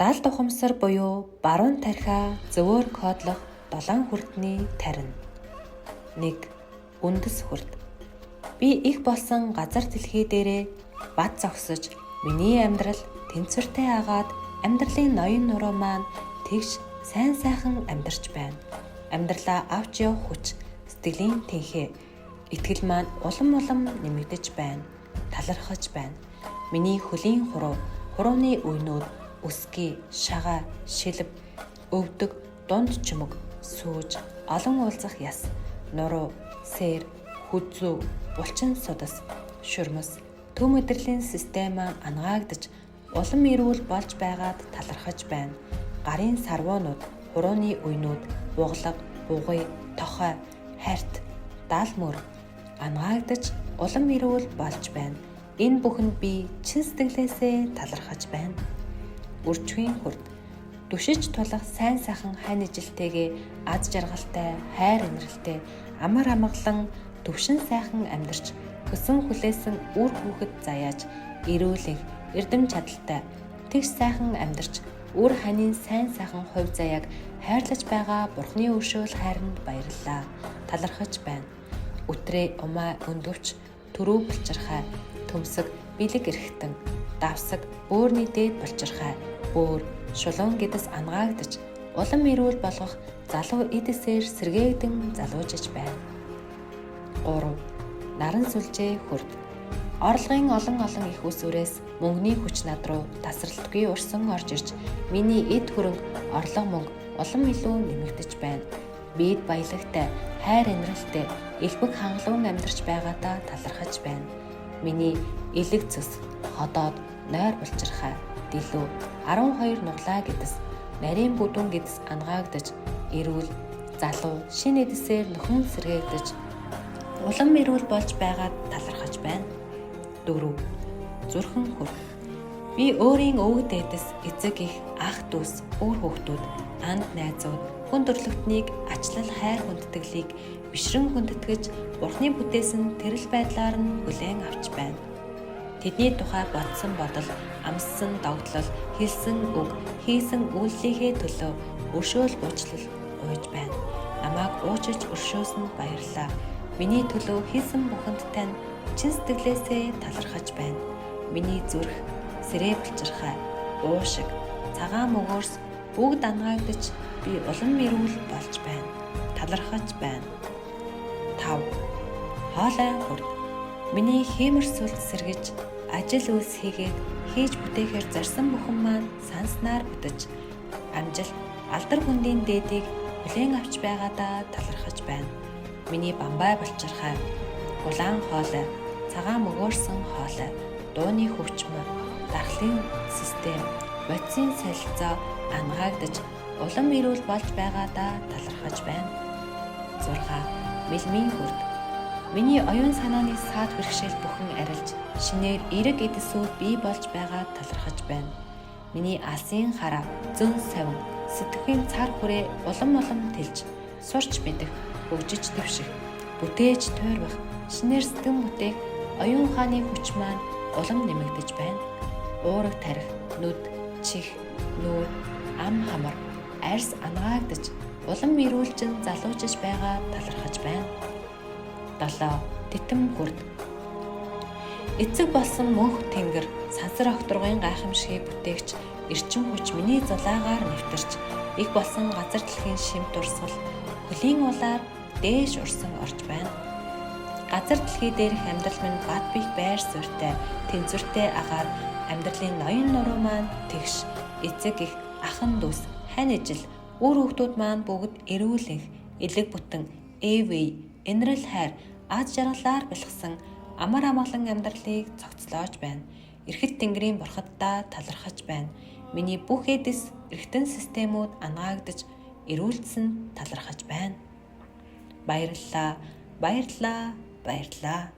Далд ухамсар буюу баруун тархиа зөвөөр кодлох долоон хүрдний тарина. 1. Үндэс хүрд. Би их болсон газар дэлхий дээрээ бат зогсож миний амьдрал тэнцвэртэй агаад амьдралын ноён нуруу маань тэгш сайн сайхан амьдарч байна. Амьдралаа авч явах хүч, сэтгэлийн тэнхээ, итгэл маань улам улам нэмэгдэж байна. Талархаж байна. Миний хөлийн хуруу, хурууны үенүүд өсгий, шагаа, шилб, өвдөг, дунд чөмөг, сүүж, олон уулзах яс, нуруу, сэр, хүзүү, булчин судас, шурмас, төв мэдрэлийн систем маань ангаагдаж улам эрүүл болж байгаад талархаж байна. Гарын сарвуунууд, хурууны үенүүд, буглаг, бугуй, тохой, харт, дал мөр ангаагдаж улам эрүүл болж байна. Энэ бүхэнд би чин сэтгэлээсээ талархаж байна. Өрчвийн хүрд. Дүшиж тулах сайн сайхан хань ижилтэйгээ аз жаргалтай, хайр инрэлтэй, амар амгалан төвшин сайхан амьдарч хөсөн хүлээсэн үр хүүхэд заяаж эрүүлэх, эрдэм чадалтай, тэгш сайхан амьдарч үр ханийн сайн сайхан хувь заяаг хайрлаж байгаа Бурхны өршөөл хайранд баярлалаа. Талархаж байна. Үтрээ, умаа, өндөвч, төрөө булчирхай, төмсөг, бэлэг эрхтэн, давсаг, бөөрний дээд булчирхай, бөөр, шулуун гэдэс ангаагдаж улам эрүүл болгох залуу эдисээр сэргээгдэн залуужиж байна. 3. Наран сүлжээ хүрд. Орлогын олон олон их усүрээс мөнгөний хүч над руу тасралтгүй урсан орж ирж миний эд хөрөнгө орлого мөнгө улам илүү нэмэгдэж байна. Бид баялагтай, хайр инрэлтэй, элбэг хангалуун амьдарч байгаадаа талархаж байна. Миний элэг цэс, ходоод, нойр булчирхай, дэлүү, 12 нуглаа гэдэс, нарийн бүдүүн гэдэс ангаагдаж, эрүүл, залуу, шинэ эдсээр нөхөн сэргээгдэж, улам эрүүл болж байгаад талархаж байна. 4. Зүрхэн хүрх. Би өөрийн өвөг дээдэс, эцэг их, ах дүүс, үр хүүхдүүд, анд найзууд, хүн төрлөختнийг ачлал хайр хүндэтгэлийг бишрэн хүндэтгэж Бурхны бүтээсэн тэрэл байдлаар нь хүлээн авч байна. Тэдний тухай бодсон бодол, амссан догдлол, хэлсэн үг, хийсэн үйлдэлийнхээ төлөө өршөөл уучлал гуйж байна. Намайг уучиж өршөөсөнд баярлалаа. Миний төлөө хийсэн бүхэнд тань чин сэтгэлээсээ талархаж байна. Миний зүрх, сэрээ булчирхай, уушиг, цагаан мөгөөрс бүгд ангаагдаж би улам эрүүл болж байна. Талархаж байна. 5. Хоолой хүрд. Миний хиймэр сүлд сэргэж, ажил үйлс хийгээд хийж бүтээхээр зорьсон бүхэн маань санснаар бүтэж, амжилт, алдар хүндийн дээдийг хүлээн авч байгаадаа талархаж байна. Миний бамбай булчирхай, улаан хоолой, цагаан мөгөөрсөн хоолой, дууны хөвчмөр, дархлын систем, бодисын солилцоо ангаагдаж улам эрүүл болж байгаадаа талархаж байна. 6. Мэлмийн хүрд. Миний оюун санааны саад бэрхшээл бүхэн арилж, шинээр эерэг эдсүүд бий болж байгаад талархаж байна. Миний алсын хараа, зөн совин, сэтгэхийн цар хүрээ улам улам тэлж, сурч мэдэх, хөгжиж дэвших, бүтээж туйрвах, шинээр сэтгэн бүтээх оюун ухааны хүч маань улам нэмэгдэж байна. Уураг тарих, нүд, чих, нүүр, ам хамар, арьс ангаагдаж, улам эрүүлжин залуужиж байгаа талархаж байна. 7. Титэм хүрд. Эцэг болсон мөнх тэнгэр сансар огторгын гайхамшигыг бүтээгч эрчим хүч миний зулаагаар нэвтэрч их болсон газар дэлхийн шимт урсгал хөлийн улаар дээш урсан орж байна. Газар дэлхий дээрх амьдрал минь бат бих байр суурьтай, тэнцвэртэй агаад амьдралын ноён нуруу маань тэгш, эцэг их, ахан дүүс, хань ижил, үр хүүхдүүд маань бүгд эрүүлэнх, элэг бүтэн, эв инрэл хайр, аз жаргалаар бэлгсэн амар амгалан амьдралыг цогцлоож байна. Эрхэт тэнгэрийн бурхаддаа талархаж байна. Миний бүх эдис эргэтэн системүүд ангаагдаж эрүүлдсэн талархаж байна. Баярлалаа, баярлалаа, баярлалаа.